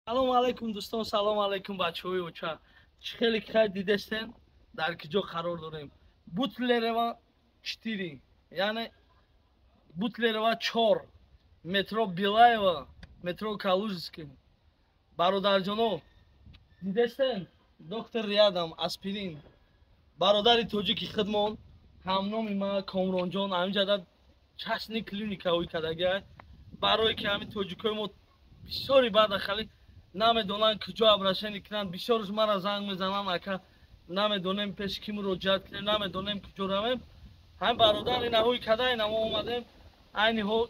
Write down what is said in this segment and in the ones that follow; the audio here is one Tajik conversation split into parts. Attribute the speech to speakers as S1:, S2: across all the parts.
S1: Салом алейкум дӯстон, салом алейкум бачаҳои оча. Чӣ хеле хайр дидестен, дар киҷо қарор дорем? Бутлерева 4, яъне Бутлерева 4, метро Билаева, метро Калужский. Бародарҷоно, дидестен, доктор рядом, аспирин. Бародари тоҷики хидмон, ҳамноми ма Комронҷон, ҳаминҷа дар частный клиника ҳои кардагиай. Барое ки ҳамин тоҷикои мо бисёри баъда хали намедонанд куҷо обращение кунанд, бисёрш мара занг мезананд, ака намедонем пеши ки муроҷиат кунем, намедонем куҷо равем. Ҳамин бародар инаҳои када, ина мо омадем, айни ҳол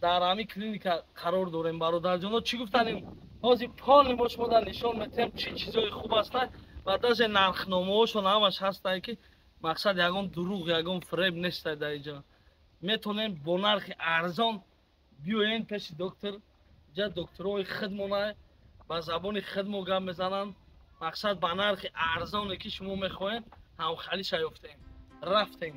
S1: дар ҳамин клиника қарор дорем. Бародарҷоно, чӣ гуфтанем? Ҳозир полный мо шумо дар нишон метиҳем чӣ чизҳои хуб ҳастанд ва даже нархномаҳошон ҳамаш ҳастанд, ки мақсад ягон дурӯғ, ягон фиреб нестад дар инҷо. Метавонем бо нархи арзон биёен пеши доктор. Ҷа докторҳои хидмона ба забони хидмо гап мезананд. Мақсад ба нархи арзоне ки шумо мехоҳед ҳамхалиша ёфтем. Рафтем.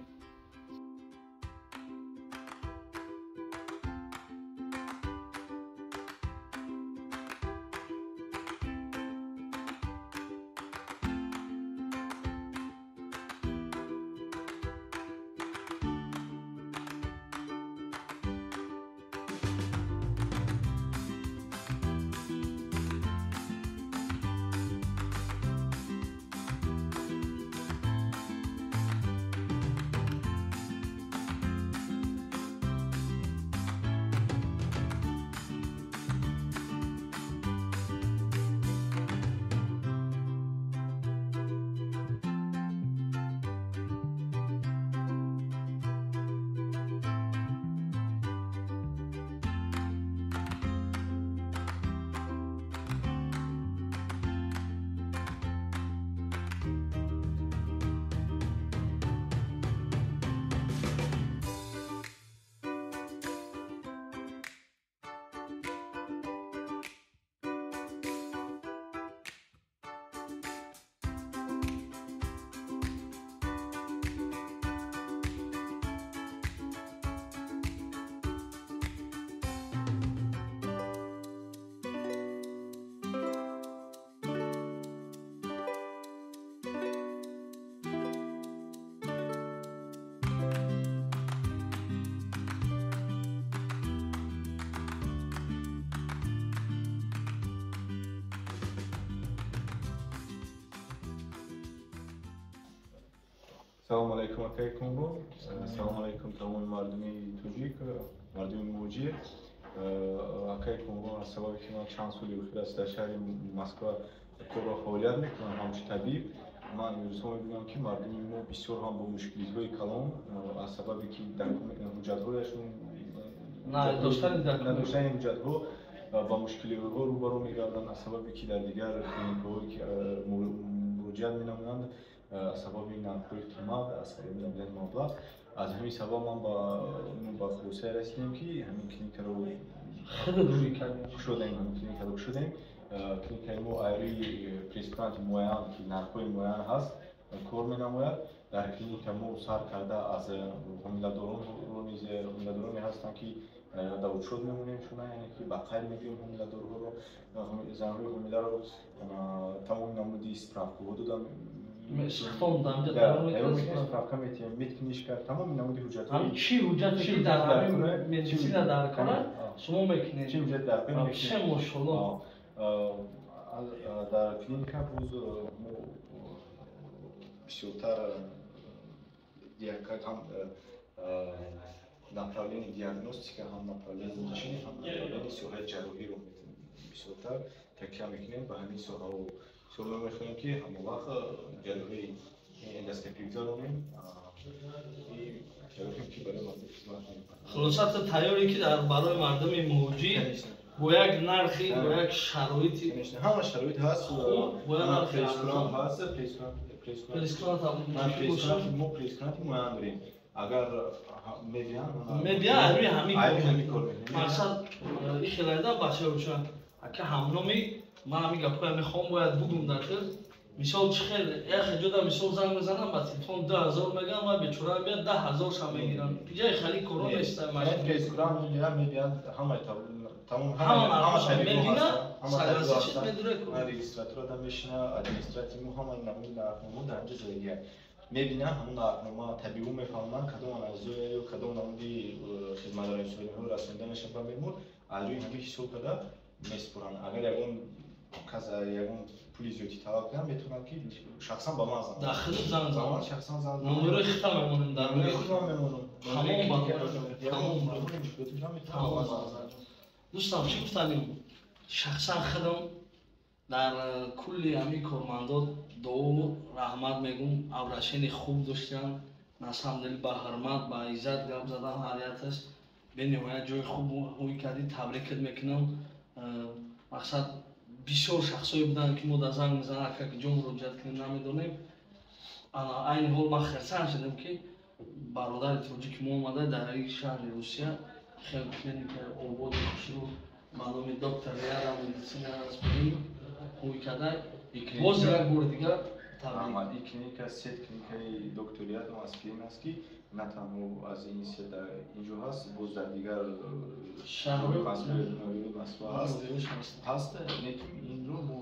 S2: Салом алейкум, акаи Комрон. Салом алейкум тамоми мардуми тоҷик, мардуми муҳоҷир. Акаи Комрон, аз сабабе ки ман чанд соли охир аст дар шаҳри Москва корро фаъолият мекунам ҳамчун табиб, ман имрӯзҳо мебинам, ки мардуми мо бисёр ҳам бо мушкилиҳои калон аз сабабе ки ҳуҷҷатҳояшон надоштани ҳуҷҷатҳо ба мушкилиҳо рӯбарӯ мегарданд, аз сабабе ки дар дигар клиникаҳое ки муроҷиат менамоянд, аз сабаби нархҳои қимат, аз сабаби набудани маблағ. Аз ҳамин сабаб ман ба хулосае расидем, ки ҳамин клиникаро кушодем, ҳамин клиникаро кушодем. Клиникаи мо айрӯи прейскуранти муайян, ки нархҳои муайян ҳаст, кор менамояд. Дар клиника мо сар карда аз ҳомиладоронро низ, ҳомиладороне ҳастанд, ки дар учёт мемонем шуна, яъне ки ба қайд мегирем ҳомиладорҳоро, занҳои ҳомиларо, тамоми намуди справкаҳо дода справка метиҳем, медкнижка, тамоми намуди ҳуҷҷатҳо.
S1: Чӣ ҳуҷҷате ки дар ҳамин медицина дар кор шумо мекунед?
S2: Чӣ ҳуҷҷат дар кор
S1: мекунед? Мошалло.
S2: Дар клиника боз мо бисёртар ҳам направление диагностика, ҳам направление лечение, ҳам направление соҳаи ҷарроҳиро бисёртар такя мекунем ба ҳамин соҳаҳо. Бисёр мо мехоҳем, ки ҳамавақт ҷарроҳии эндоскопӣ гузаронем, тайёрем, ки барои мардум хизмат кунем.
S1: Хулоса, ту тайёре, ки барои мардуми муҳоҷир бо як нархи, бо як шароити
S2: ҳама шароит ҳаст, прейскурант ҳаст, прейскурант, мо прейскуранти муайян дорем. Агар мебиям,
S1: мебиям, айрӯи
S2: ҳамин кор мекунем.
S1: Мақсад ихелайда бачаоча, ака ҳамноми ман ҳамин гапҳоя мехоҳам бояд бугум дар тир. Мисол, чӣ хел як ҷода мисол занг мезанам, ба телефон 2000 мегӯям ва бечора бияд 10 000 ша мегирам. Иҷаи хали коро нест.
S2: Прейскурант мебиям, ҳамаи Тамом,
S1: ҳама мебина, согласӣ медуре.
S2: Регистратура да мешина, администратсия мо ҳама намуди нархнома дар инҷа зиндагия. Мебина ҳамун нархнома, табибу мефаҳманд кадом анализҳое, кадом намуди хизматрасониҳо расонида мешавад ба бемор, аз рӯи ҳамин ҳисоб карда месупоранд. Агар ягон кас ягон пули зиёдӣ талаб кунад, метавонад ки шахсан ба ман занг.
S1: Дар худат занг
S2: зан. Шахсан занг.
S1: Номерои худам мемонем дар
S2: номерои худам мемонам.
S1: Тамом. Дӯстам, чӣ гуфтанем? Шахсан худам дар кулли ҳамин кормандо дуо раҳмат мегӯм, обращение хуб доштан, на самом деле ба ҳурмат, ба иззат гап задан ҳар якаш бениҳоят ҷои хуб ҳуй кардӣ, табрикат мекунам. Мақсад, бисёр шахсое буданд, ки мо дар занг мезананд, ака, ҷо муроҷиат кунем, намедонем. Айни ҳол ман хирсанд шудам, ки бародари тоҷики мо омада дар ин шаҳри Русия хел клиникаи ободи хушрӯ ба номи «Доктор Рядом Медицина Аспирин» ҳуй карда. Боз як бори дигар табрик.
S2: Ин клиника сеть клиникаи «Доктор Рядом Аспирин» аст, ки на танҳо аз ин сеть дар инҷо ҳаст, боз дар дигар
S1: шаҳрҳои
S2: Москва ҳаст. Лекин инро мо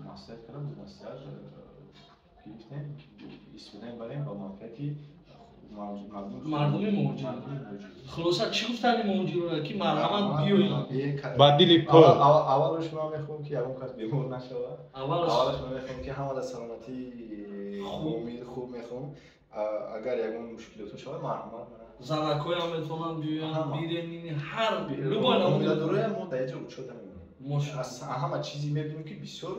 S2: маслиҳат кардам, маслиҳат гирифтем, истифода мебарем ба манфиати
S1: мардуми муҳоҷир. Хулоса, чӣ гуфтани муҳоҷирона, ки марҳамат биёед?
S3: Ба дили пур.
S2: Аввалаш ман мехоҳам, ки ягон кас бемор нашавад. Аввалаш ман мехоҳам, ки ҳама дар саломатии хуб мехоҳам. Агар ягон мушкилото шавад, марҳамат.
S1: Занакҳоям метавонанд биёянд, беременный, ҳар любой.
S2: Ҳомиладороя мо дар инҷо учёт мемонем, ҳама чизе мебинем, ки бисёр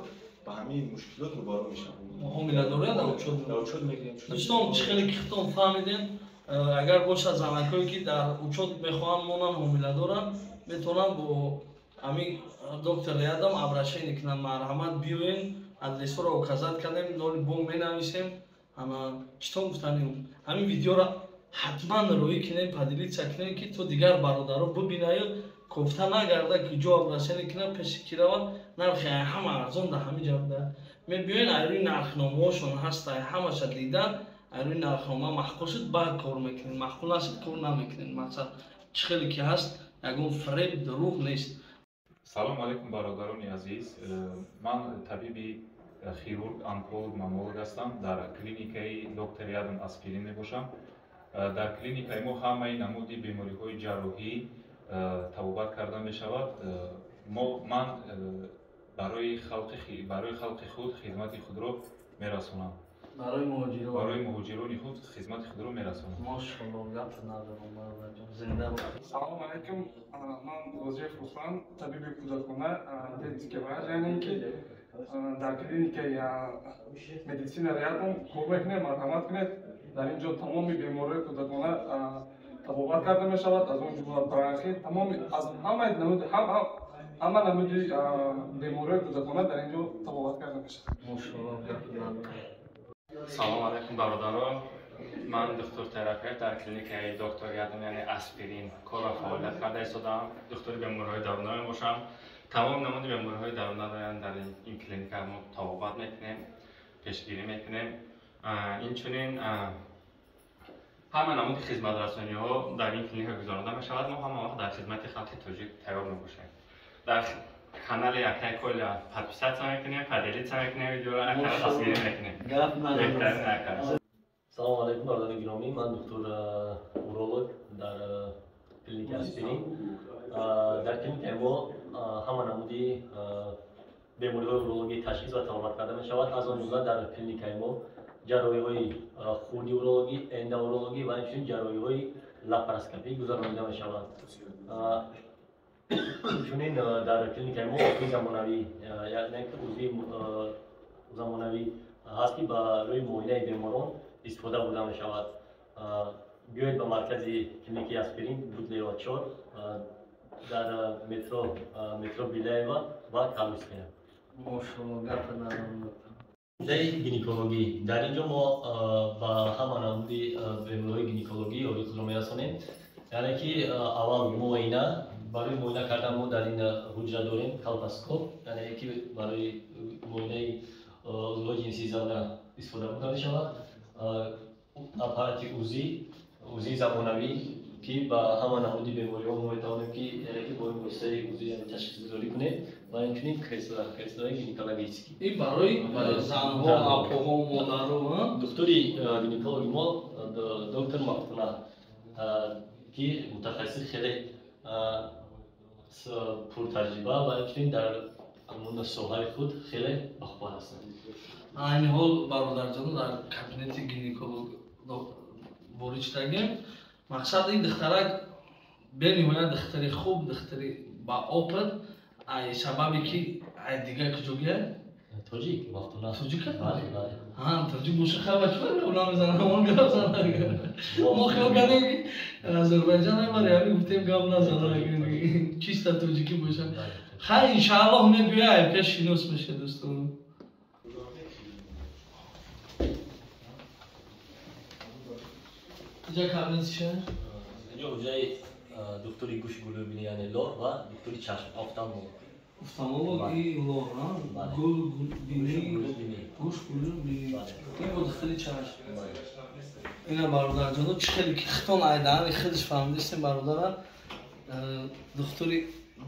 S2: ба ҳамин мушкилот рӯбарӯ мешаванд.
S1: Ҳомиладороя дар учёт?
S2: Дар учёт мегирем.
S1: Дӯстон, чӣ хеле ки худтон фаҳмидем, агар бошад занакҳое, ки дар учёт мехоҳанд монанд, ҳомиладоранд, метавонанд бо ҳамин «Доктор Рядом» обращение кунанд. Марҳамат, биёен. Адресҳоро указать кардем, ноли бо менависем. Ана читон гуфтанем, ҳамин видеоро ҳатман роҳӣ кунем, поделиться кунем, ки то дигар бародаро бибинаю, кофта нагарда, ки ҷо обращение кунад, пеши ки равад. Нархи ҳама арзон дар ҳамин ҷо буда. Мебиёен, айрӯи нархномаҳошон ҳаста, ҳамаша дида, айрӯи нархнома маъқул шуд, баъд кор мекунем, маъқул нашуд, кор намекунем. Мақсад, чӣ хеле ки ҳаст, ягон фиреб, дурӯғ нест.
S4: Салому алайкум, бародарони азиз. Ман табиби хирург, онколог, маммолог ҳастам, дар клиникаи «Доктор Рядом Аспирин» мебошам. Дар клиникаи мо ҳамаи намуди бемориҳои ҷарроҳӣ табобат карда мешавад. Ман барои халқи худ хизмати худро мерасонам.
S1: Барои муҳоҷирон.
S4: Барои муҳоҷирони худ хизмати худро мерасонам.
S1: Мошалло, гап надорам, бародарҷон, зинда бош.
S5: Салому алайкум, ман Розиев Руслан, табиби кӯдакона, детский врач, яъне ки дар клиникаи «Медицина Рядом» кор мекунем. Марҳамат кунед, дар ин ҷо тамоми бемориҳои кӯдакона табобат карда мешавад, аз он ҷумла бронхит, тамоми аз ҳамаи намуди ҳама намуди бемориҳои кӯдакона дар ин ҷо табобат карда мешавад.
S1: Мошалло, гап надорам.
S6: Салом алайкум, бародарон. Ман духтур терапевт, дар клиникаи «Доктор Рядом», яъне Аспирин, кор ва фаъолият карда истодаам. Духтури бемориҳои даруна мебошам. Тамоми намуди бемориҳои даруна дар ин клиника мо табобат мекунем, пешгирӣ мекунем. Инчунин ҳама намуди хизматрасониҳо дар ин клиника гузаронида мешавад. Мо ҳама вақт дар хизмати халқи тоҷик тайёр мебошем. Дар канали акай Коля подписаться мекунем, поделиться мекунем видеоро, акара дастгирӣ мекунем.
S1: Гап надорам.
S6: Беҳтарин ака.
S7: Салому алайкум, бародарони гиромӣ. Ман духтур уролог дар клиникаи Аспирин. Дар клиникаи мо ҳама намуди бемориҳои урологӣ ташхис ва табобат карда мешавад. Аз он ҷумла дар клиникаи мо ҷарроҳиҳои хурди урологӣ, эндоурологӣ ва инчунин ҷарроҳиҳои лапароскопӣ гузаронида мешаванд. Инчунин дар клиникаи мо УЗИ замонавӣ, яъне ки УЗИ замонавӣ ҳаст, ки барои муоинаи беморон истифода бурда мешавад. Биёед ба маркази клиникаи Аспирин, Бутлерова 4, дар метро Беляева ва Калужская.
S1: Мошалло, гап надорам.
S7: Даи гинекологӣ. Дар ин ҷо мо ба ҳама намуди бемориҳои гинекологӣ ёрии худро мерасонем, яъне ки аввал муоина. Барои муоина кардан мо дар ин ҳуҷра дорем колпоскоп, яъне ки барои муоинаи узвҳои ҷинсии зана истифода бурда мешавад, аппарати УЗИ, УЗИ замонавӣ. ки ба ҳама намуди бемориҳо мо метавонем ки яъне ки бо ин воситаи УЗИ яъне ташхисгузорӣ кунем ва инчунин креслои гинекологический.
S1: Ин барои занҳо, апоҳо, модаро.
S7: Духтури гинекологи мо доктор Мафтуна, ки мутахассиси хеле пуртаҷриба ва инчунин дар соҳаи худ хеле бахубар ҳастанд.
S1: Айни ҳол, бародарҷоно, дар кабинети гинеколог ворид шудагем. Мақсад, ин духтарак бениҳоят духтари хуб, духтари ба опыт, ай сабабе ки ай дигар куҷогия?
S7: Тоҷик, Мафтуна.
S1: Тоҷика?
S7: Бале, бале.
S1: Тоҷик боша, хаба чӣ намезанам, он гап зана. Мо хиёл кардем ки Озарбойҷан, бари ҳамин гуфтем гап назана, чисто тоҷикӣ боша. Хай, иншааллоҳ, мебиёя, ай пеш шинос меша, дӯстон. Иҷа кабинет чия?
S7: Инҷо ҳуҷраи духтури гӯши гулӯи бинӣ, яъне лор, ва духтури чашм, офтальмолог.
S1: Офтальмолог и лор, гул бинӣ, гӯш, гулӯ, бинӣ. Ин бо духтури чашм. Ина, бародарҷоно, чӣ хеле ки хитон айдаани худаш фаҳмидистем, бародара, духтури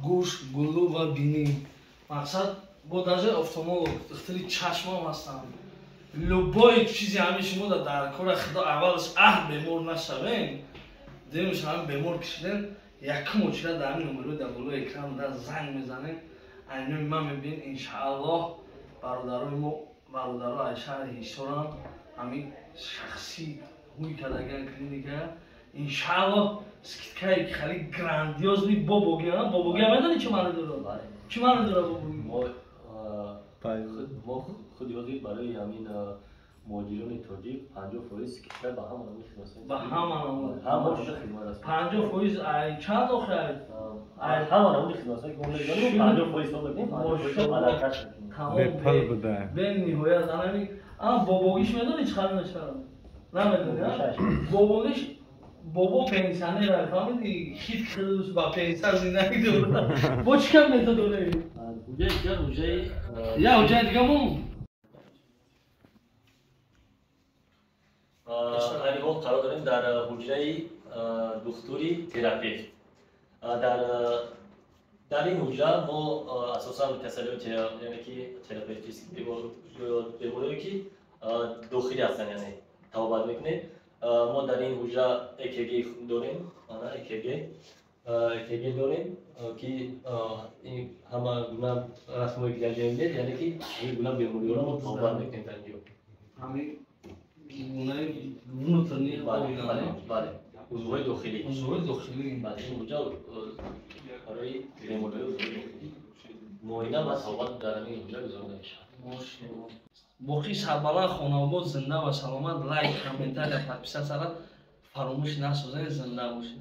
S1: гӯш, гулӯ ва бинӣ. Мақсад, бо даже офтальмолог, духтури чашмам ҳастанд. Любой чизи ҳами шумо дар кора, худо аввалаш аҳ бемор нашавем, дуюмаш ҳами бемор кишидем, якум очередь дар ҳамин номерои дар болои экран да занг мезанем, айноми ман мебинед. Иншааллоҳ, бародарои мо, бародаро аз шаҳри Ҳисорам, ҳамин шахсӣ ҳуй кардагиан клиника. Иншааллоҳ, скидкаи хеле грандиозный бобогӣ. Бобогӣ медонӣ чӣ маъне дорад? Чӣ маъне дорад бобогӣ?
S7: Мо худи ҳозир барои ҳамин муҳоҷирони тоҷик 50% скидка ба ҳама намуди хизматрасонӣ.
S1: Ба ҳама намуд.
S7: Ҳама намуди хизматрасонӣ.
S1: 50% ай чанд охи?
S7: Ай ҳама намуди хизматрасонӣ ки мо мегузаронем, 50% ҳисоб мекунем, 50% алакаш мекунем.
S1: Тамом, бениҳоят. Анами ана бобогиш медонӣ чӣ қадр мешавад? Намедонӣ? Бобогиш, бобо пенсионер, фаҳмидӣ, хит худус ба пенсия зиндагӣ дорад. Бо чӣ кам метод дорӣ?
S7: Ҳуҷраи дигар, ҳуҷраи
S1: я ҳуҷраи дига мо
S7: Айни ҳол қарор дорем дар ҳуҷраи духтури терапевт. Дар ин ҳуҷра мо асосан касалиҳои, яъне ки терапевтический, бемориҳое ки дохилӣ ҳастанд, яъне табобат мекунем. Мо дар ин ҳуҷра ЭКГ дорем, ана ЭКГ дорем, ки ҳама гуна расмҳое ки дар ҷо мебинед, яъне ки ҳамин гуна бемориҳоро мо табобат мекунем дар ин ҷо.
S1: Ҳамин гунаи внутренний?
S7: Бале, узвҳои дохилӣ.
S1: Узвҳои дохилӣ.
S7: Бале, ин ҳуҷра барои бемориҳои узвҳои дохилӣ муоина ва табобат дар ҳамин ҳуҷра гузаронида мешавад.
S1: Боқӣ сарбаланд, хонаобод, зинда ва саломат. Лайк, комментария, подписаться фаромӯш насозед. Зинда бошед.